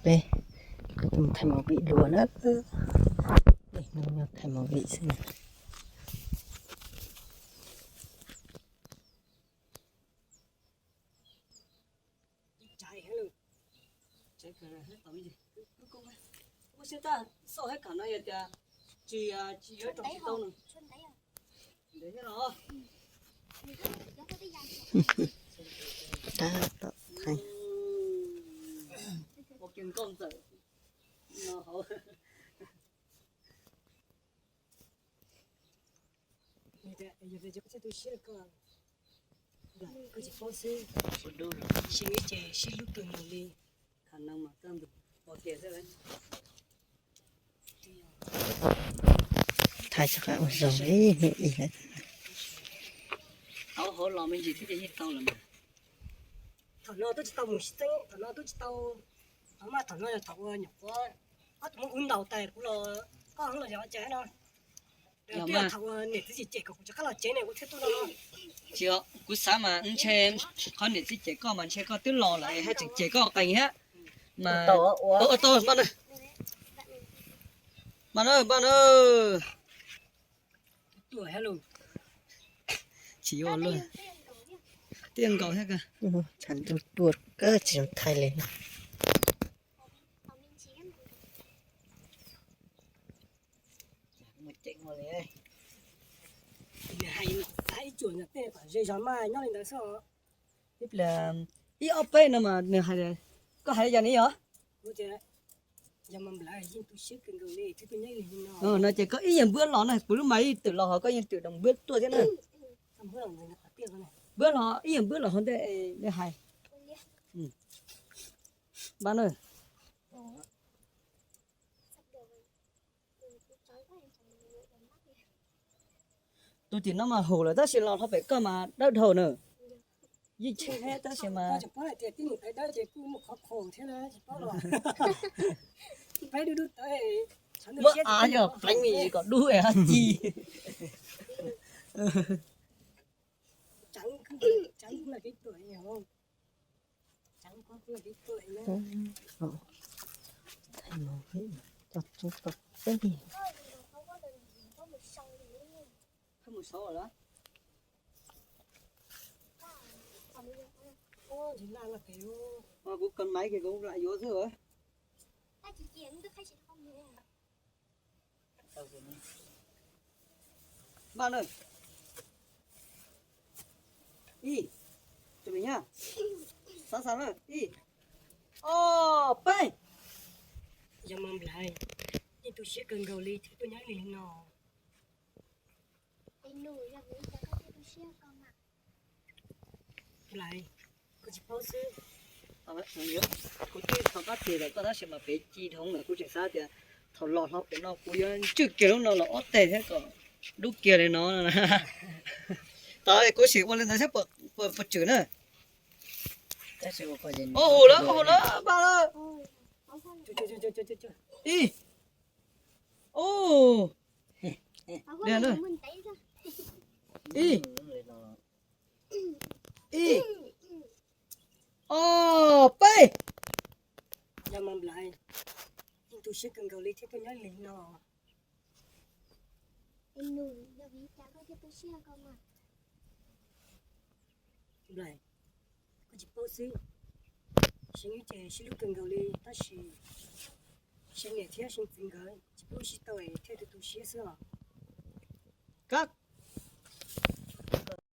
Peb kuj mus thaij movie dua na. Peb hnub nyoog thaij movie xwb na. Tab tom thaij. Koj tsis paub xwb, sib hlub ces sib hlub kawg nkaus li. Thaij txog qab ua zoo li ib. Thaum no twb tsis tau mus sib txeeb, thaum no twb tsis tau, thaum mas thaum no yog thaum uas nyuam qhuav ob tug muab kuv ntaus tas kuv los, koj los yog cas no. Thaum uas niam txiv cem cem kom kuv rov qab los tsev ne kuv thiaj tuaj no. Tsis, kuv xav mas ntshe qhov niam txiv cem koj mas ntshe koj twb los lawm haj tseem cem koj qees thiab. Mas ua tau, npaj na, npaj na. Tsis yuav luaj, tiaj nkaus thiab. Tshav ntuj tuaj kawg tsis zoo thaij li no. Hais ib tsuam tej tom ze zog mas nyob li ntawd xwb. Ib pliag, ib ob peb no mas nws hais, koj hais li cas ne yog? No ces koj ib yam npwb los na, kuv lub mas ib twm los hos koj yeej twm npwb tuaj thiab na. Npwb los ib yam npwb los hov ntej, nej hais. Npaj na. Tus tim no mas haum lawm tab sis los hauv pem koj mas dawb dhau na. Yeej cheem thiab tab sis mas muab av yog pleev kom dub es ho ci. Kuv kov maiv ces kuv lam yuav xwb. Npaj na. Ib, xav xav na, ib, ob, peb. Yog mas Nplais, yeej tu siab kawg nkaus li thiaj tuaj nyob li no. Nplais, koj tsis paub xwb. Kuv twb thov qab tes lawm koj tab sis mas pem ci dhau lawm kuv tseem xav tias thaum los hlo pem no kuv yuav ntswj kiag lub no los ob teg thiab kom dub kiag li no. Tau, kuv sim ua li ntawd thiab puas tswm na. Ub, haum lawm, haum lawm, npaj lawm. Ib, ub, ib, ib, ob, peb. Yog mas Nplais, yeej tu siab kawg nkaus li thiaj tuaj nyob li no. Nplais, koj tsis paub xwb, Seev ces sib hlub kawg nkaus li tab sis Seev niam thiab Seev txiv nkawd tsis pub sib tau es thiaj tu tu siab xwb os. Kab,